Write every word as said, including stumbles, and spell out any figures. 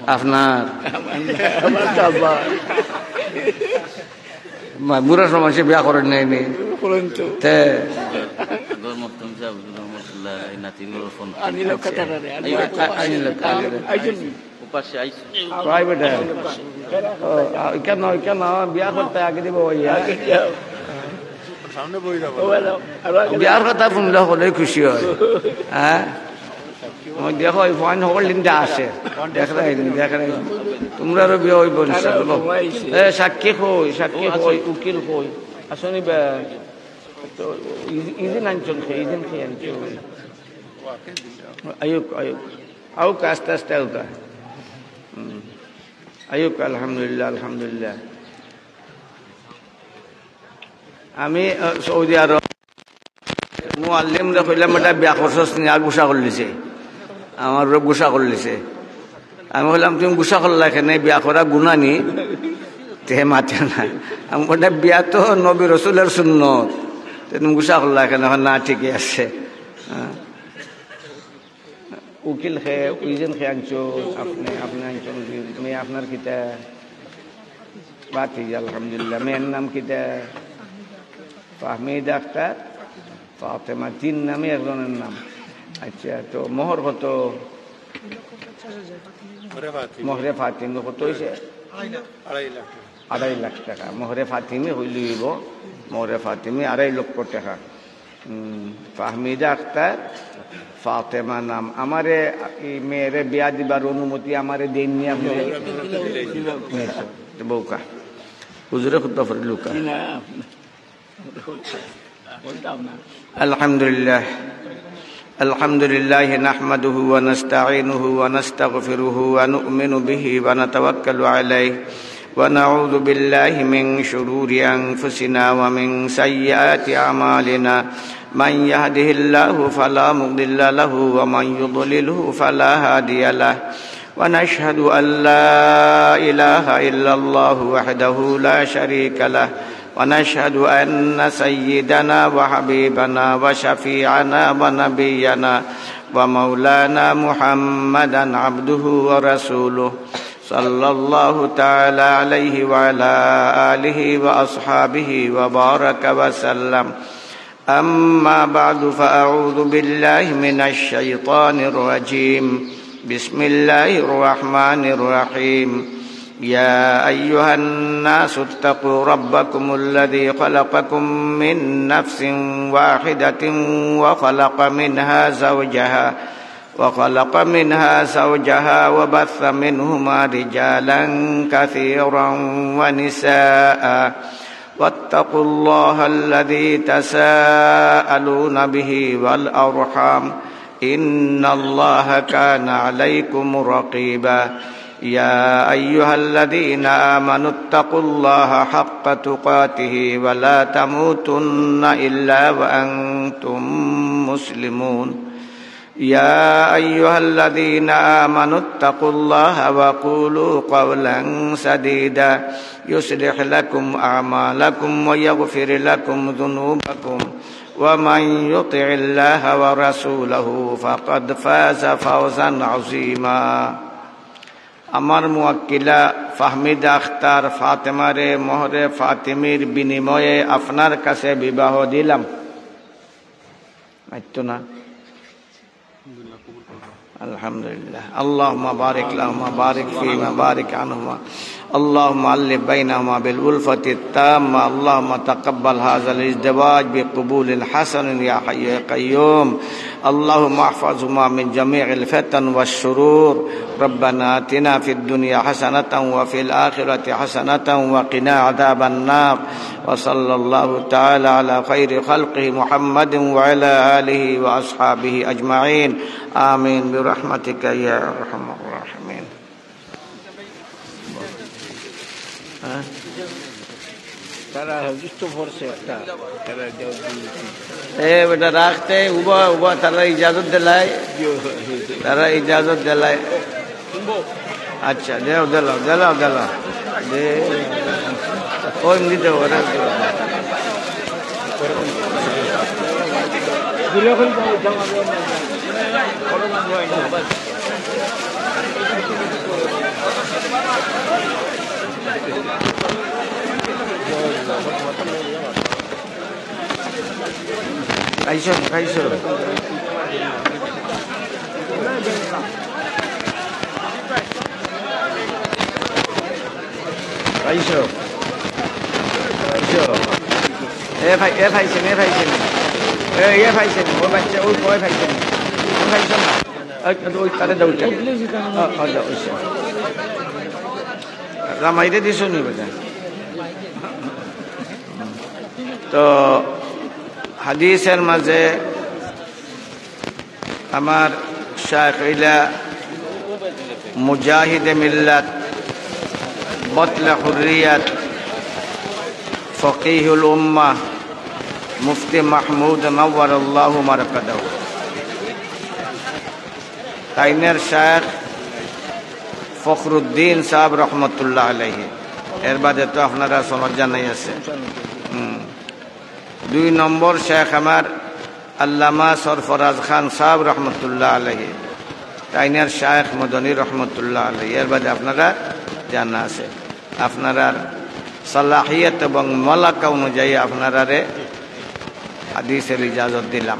আপনার? আমার তো আব্বা। মা-, বুড়া সময় সে বিয়া করেন নাই নি? করেন তো। তে? গর মকদুম সাহেব রহমতুল্লাহ এই নাতির গরর ফোন। আনিল কথা রে, আনিল কথা। আ-, আনিল কথা। আইজন্য। উপাসে আইছে। কই বেটা? ও, আ, কেন, কেন? বিয়া করতে আগে দিব ওই, হ্যাঁ? আগে যাও। সামনে বই যাবো। ও, হ্যালো। আর আগে বিয়ার কথা শুনলে হলে খুশি হয়। হ্যাঁ? ওই দেখো, ওই ফোন হকল দিন দা আছে। দেখরায়নি, দেখরায়নি। তোমরারও বিয়া হইব ইনশাআল্লাহ। এ, সাক্ষী কই, সাক্ষী কই, উকিল কই? আসনি বে। তো, ইজি-, ইজিন আনছন খে, ইজিন খে আনছন। আউক, আউক। আউক, আস্তে আস্তে আউক। হুম। আউক, আলহামদুলিল্লাহ, আলহামদুলিল্লাহ। আমি, আহ, সৌদি আরব মুআল্লিমরে কইলাম, "বেটা, বিয়া করছস নি?" আর গুসা করলিছে। আমার রব গুসা করলিছে। আমি কইলাম, "তুমি গুসা করলা কেনে? বিয়া করা গুনা নি?" তে মাতে না। আমি কই, "বিয়া তো নবী রসুলের সুন্নত। তে তুমি গুসা করলা কেনে?" কয়, "না, ঠিকই আছে।" হ্যাঁ। উকিল খে, ইজিন খে আনছো, আপনে, আপনে আনছো, মেয়ে আপনার কিতা? বাতি, আলহামদুলিল্লাহ। মেয়ের নাম কিতা? ফাহমিদা আক্তার, ফাতেমা, তিন নামে একজনের নাম। আচ্ছা, তো মোহর কত? মোহরে ফাতিমি। মোহরে ফাতিমি কত হইছে? আড়াই লাখ। আড়াই লাখ টাকা। মোহরে ফাতিমি হইলে হইব, মোহরে ফাতিমি আড়াই লক্ষ টাকা। হুম, ফাহমিদা আক্তার, ফাতেমা নাম। আমারে, এই মেয়েরে বিয়া দিবার অনুমতি আমারে দেননি আপনে? বউকা। হুজুরে খুতবা পড়িলউক্কা। জি না, বলতাম না। الحمد لله. الحمد لله نحمده ونستعينه ونستغفره ونؤمن به ونتوكل عليه ونعوذ بالله من شرور أنفسنا ومن سيئات أعمالنا. من يهده الله فلا مضل له ومن يضلله فلا هادي له. ونشهد أن لا إله إلا الله وحده لا شريك له. ونشهد أن سيدنا وحبيبنا وشفيعنا ونبينا ومولانا محمدا عبده ورسوله، صلى الله تعالى عليه وعلى آله وأصحابه وبارك وسلم. أما بعد، فأعوذ بالله من الشيطان الرجيم. بسم الله الرحمن الرحيم. يا أيها الناس اتقوا ربكم الذي خلقكم من نفس واحدة وخلق منها زوجها، وخلق منها زوجها وبث منهما رجالا كثيرا ونساء، واتقوا الله الذي تساءلون به والأرحام، إن الله كان عليكم رقيبا. يا أيها الذين آمنوا اتقوا الله حق تقاته ولا تموتن إلا وأنتم مسلمون. يا أيها الذين آمنوا اتقوا الله وقولوا قولا سديدا يصلح لكم أعمالكم ويغفر لكم ذنوبكم ومن يطع الله ورسوله فقد فاز فوزا عظيما. আমার মুয়াক্কিলা ফাহমিদা আখতার ফাতেমারে মোহরে ফাতিমির বিনিময়ে আপনার কাছে বিবাহ দিলাম। মাততো না। الحمد لله. اللهم بارك لهما، بارك فيهما، بارك عنهما. اللهم ألف بينهما بالألفة التامة. اللهم تقبل هذا الازدواج بقبول حسن يا حي يا قيوم. اللهم احفظهما من جميع الفتن والشرور. ربنا آتنا في الدنيا حسنة وفي الآخرة حسنة وقنا عذاب النار. وصلى الله تعالى على خير خلقه محمد وعلى آله وأصحابه أجمعين. آمين برحمتك يا أرحم الراحمين. হ্যাঁ? তারা হুজুর তো পড়ছে একটা। তারা যাও দুই। এ বেটা রাখতে, উবা, উবা, তারা ইজাজত দিলাই। তারা ইজাজত দিলাই। আচ্ছা, দেও, দিলাও, দিলাও, দিলাও। দে। ওই এমনি দেও, ওরা দেও। খাইছো, খাইছো। খাইছো। খাইছো। এ ভাই, এ খাইছেন, এ খাইছেন। এ, এ খাইছেন, ও বাচ্চা, ওই কয় খাইছেন। ও খাইছো না? ওই, ওই তারে দাও, ওইটা। ও, ও, দাও, ওইটা। রামাইরে দিছো নি বেটা? তো হাদিসের মাঝে আমার শায়েখ ইলা মুজাহিদে মিল্লাত, বতলে হুররিয়াত, ফকিহুল উম্মাহ, মুফতি মাহমুদ নাওয়ারাল্লাহু মারকাদাহু। তাইনের শায়েখ ফখরুদ্দিন সাহেব রহমতুল্লাহ আলাইহি। এর বাদে তো আপনারা সনদ জানাই আছে। হুম। দুই নম্বর শায়েখ আমার আল্লামা সরফরাজ খান সাহেব রহমতুল্লাহ আলাইহি, তাইনের শায়েখ মদনী রহমতুল্লাহ আলাইহি। এর বাদে আপনারা জানা আছে, আপনারার সালাহিয়ত এবং মালাকা অনুযায়ী আপনারারে হাদিসের ইজাজত দিলাম।